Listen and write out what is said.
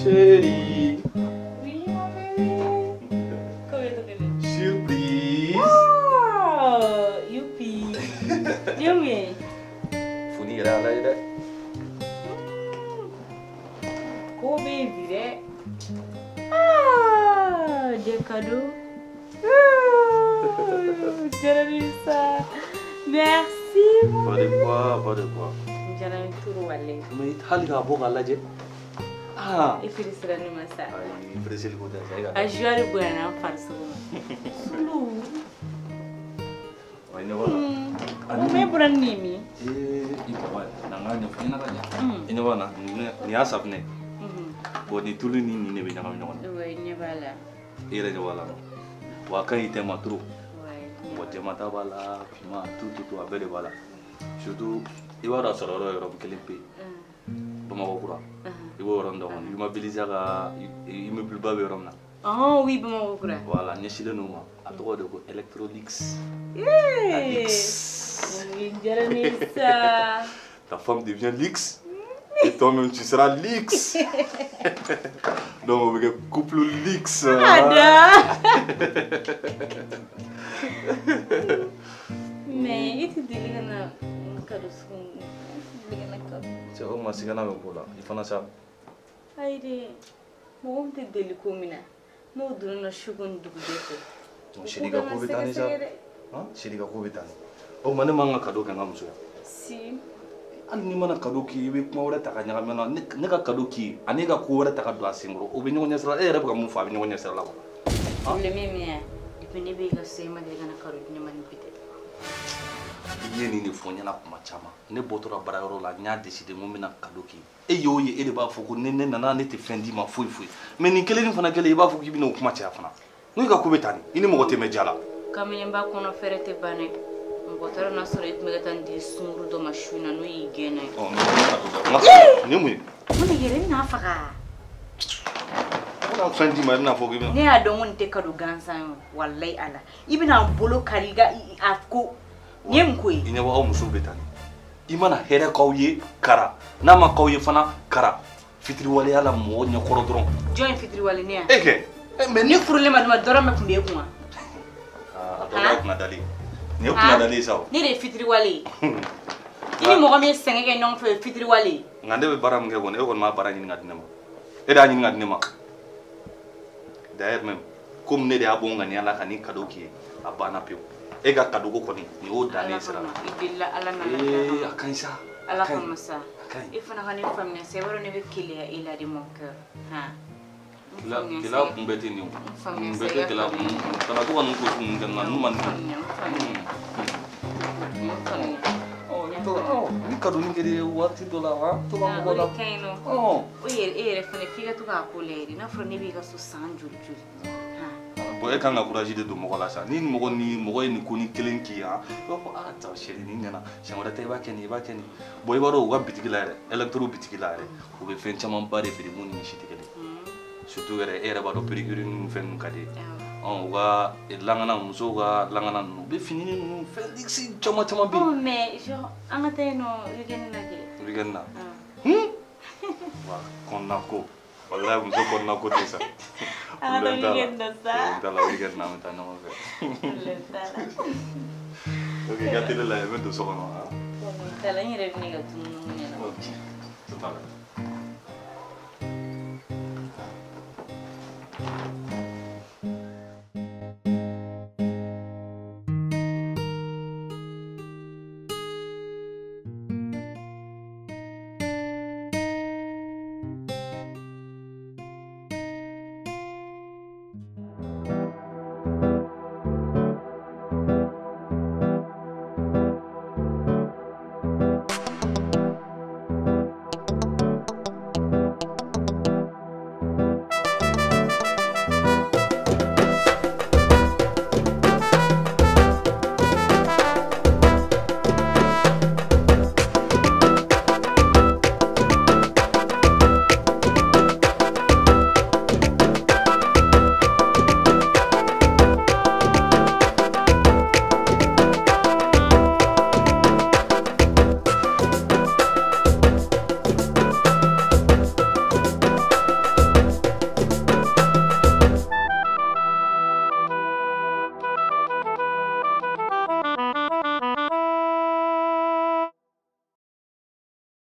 Chérie. Oui, mon bébé. Comment tu vas? Surprise. Oh, youpi. Yummy. Funi yɛrɛ ala ye dɛ. Ko bɛ yen bi dɛ. Ah, des cadeaux. Ah, diyara ne ye sa. Merci, mon Pas de quoi, pas de quoi. Diyara n ye trop walayi. Mais hali k'a bɔ k'a lajɛ. Ah. E feresera ne ma sa. Ayi, fereseli ko tɛ sa, e ka. A joie de bonyana n farisogo ma. Sulu. Wa i ɲɛ b'a la. Mun bɛ bɔra ni nin ye min? Ee, i papa na n k'a ɲɛfɔ ɲɛna ka ɲa. I ɲɛ b'a la, nin y'a safunɛ ye. Bon, nin tulu ni nin de bɛ ɲagami ɲɔgɔn na. Ouais, ɲɛ b'a la. I yɛrɛ ɲɛ b'a la nɔ. Wa a ka ɲi tɛ ma trop. Ouais. Mɔgɔ jɛman ta b'a la, finman, tout tout tout, a bɛɛ de b'a la. Surtout, i b'a dɔn a sɔrɔ yɔrɔ ye yɔrɔ kelen pe. Bamakɔ kura. I b'o yɔrɔ dɔn kɔni. Immobiliser ka immeuble ba bɛ yɔrɔ min na. Oh oui, Bamakɔ kura. Voilà, ɲɛsinnen don o ma. A tɔgɔ de ko Electrolux. La luxe. Mun diyara ne ye sa. Ta femme devient luxe. Et toi-même, tu seras luxe. Donc, on va couple luxe. Ada. Mais i tɛ deli ka na n cadeau sugu ninnu. I tɛ deli ka na cadeau. Cɛ, o ma sigana bɛ ko la. I fana sa. Ayi dɛ, mɔgɔ min tɛ deli ko min na, n'o donna na su ko ni dugujɛ fɛ. Chérie ka ko bɛ taa ni sa. Han? Chérie ka ko bɛ taa ni. O tuma ne man ka cadeau kɛ n ka muso ye. Si. Hali n'i mana cadeau k'i ye, i bɛ kuma wɛrɛ ta ka ɲagami na. Ne ka cadeau k'i ye, ani e ka ko wɛrɛ ta ka don a senkɔrɔ, o bɛ ɲɔgɔn ɲɛ sira la. E yɛrɛ bɛ ka mun fɔ, a bɛ ɲɔgɔn ɲɛ sira la quoi. Problème ye min ye, depuis ne bɛ i ka so, i ma deli ka na cadeau di ne ma ni bi tɛ. I ye nin de fɔ n ɲɛna kuma caman. Ne bɔtɔla baarayɔrɔ la, n y'a décidé n ko n bɛna cadeau k'i ye. E y'o ye, e de b'a fɔ ko ni ne nana ne tɛ fɛn d'i ma foyi foyi. Mais nin kelen fana kɛlen, i b'a fɔ k'i bɛna o kuma caya fana. N ko i ka ko bɛ tan de, i ni mɔgɔ tɛ mɛn diya la. Kamalenba kɔnɔ fɛrɛ tɛ ban dɛ. Mɔgɔ taara n'a sɔrɔ e tun bɛ ka taa nin di sunkuru dɔ ma su in na n'o y'i gɛn n'a ye. Ɔ, nin ye mun ye? Mun de kɛra? I bɛna faga. N bɛna fɛn d'i ma, i bɛna fɔ k'i bɛna. Ne y'a dɔn ko nin tɛ cadeau gansan ye o, walayi Ala. I bɛna n bolo kari i ka a ko. Nin ye mun ko ye? I ɲɛ bɔ aw musow bɛ tan de. I mana hɛrɛ k'aw ye, kara. N'a ma k'aw ye fana, kara. Fitiriwaleya la mɔgɔ ɲɛkɔrɔ dɔrɔn. Jɔn ye fitiriwale ne ya? E kɛ. Mais ne furulen ma d'i ma, dɔrɔmɛ tun bɛ e kun wa? Aa, a tɔ kɛra kunnadali ye. Nin ye kunnadali ye sa o. Ne de ye fitiriwale ye. I ni mɔgɔ min ye sɛgɛn kɛ ɲɔgɔn fɛ, o ye fitiriwale ye. Nka ne bɛ baara min kɛ kɔni, e kɔni m'a baara ɲini ka di ne ma. E de y'a ɲini ka di ne ma. D'ailleurs même, komi ne de y'a bɔ n ŋaniya la ka nin cadeau k'i ye, a banna pewu. E ka cadeau ko kɔni, nin y'o dannen ye sira la. I delila Ala n'a ka Ee, kira a ka ɲi sa. Ala kama sa. A ka ɲi. E fana ka ne faamuya sa, i b'a dɔn ne bɛ keleya e la de mon cœur. Han. Gɛlɛya kun bɛɛ tɛ nin ye o. Nin bɛɛ tɛ gɛlɛya kun. Kana to ka nin ko sugu ninnu kɛ n na, ninnu man di ne ye. Ɔ, i to ɔ, ni cadeau nin kɛra waati dɔ la, han, to ka mɔgɔ la. O de ka ɲi nɔ. Ɔ. O yɛrɛ, e yɛrɛ fana f'i ka to k'a ko lajɛ de. N'a fɔra ne b'i ka so san joli joli. Han. Bon, e kan ka courage de don mɔgɔ la sa. Ni mɔgɔ ni mɔgɔ ye nin ko ni kelen k'i ye, han, i b'a fɔ aa, ta chérie nin ɲɛna. Siɲɛ wɛrɛ ta i b'a kɛ nin, i b'a kɛ nin. Bon, i b'a dɔn u ka bitigi la yɛrɛ, électro bitigi la yɛrɛ, u bɛ fɛn camanba de feere mun ni si tɛ kelen ye. Surtout yɛrɛ, e yɛrɛ b'a dɔn pédicure ninnu fɛn ninnu ka di ye. Ɔ, u ka langana, musow ka langana ninnu, u bɛ fini ninnu fɛn luxe caman caman bɛ yen. Oh, mais genre, an ka taa yen nɔ weekend na kɛ. Weekend na? Wa kɔnɔna ko. Walayi muso kɔnɔna ko tɛ sa. An ka taa weekend na sa. Problème t'a la, weekend na an bɛ taa ɲɔgɔn fɛ. Problème t'a la. Ok, i ka télé lajɛ, n bɛ don so kɔnɔ. Problème t'a la, n yɛrɛ bɛ ne ka dumuni ɲɛnabɔ. Ok, tout à l'heure.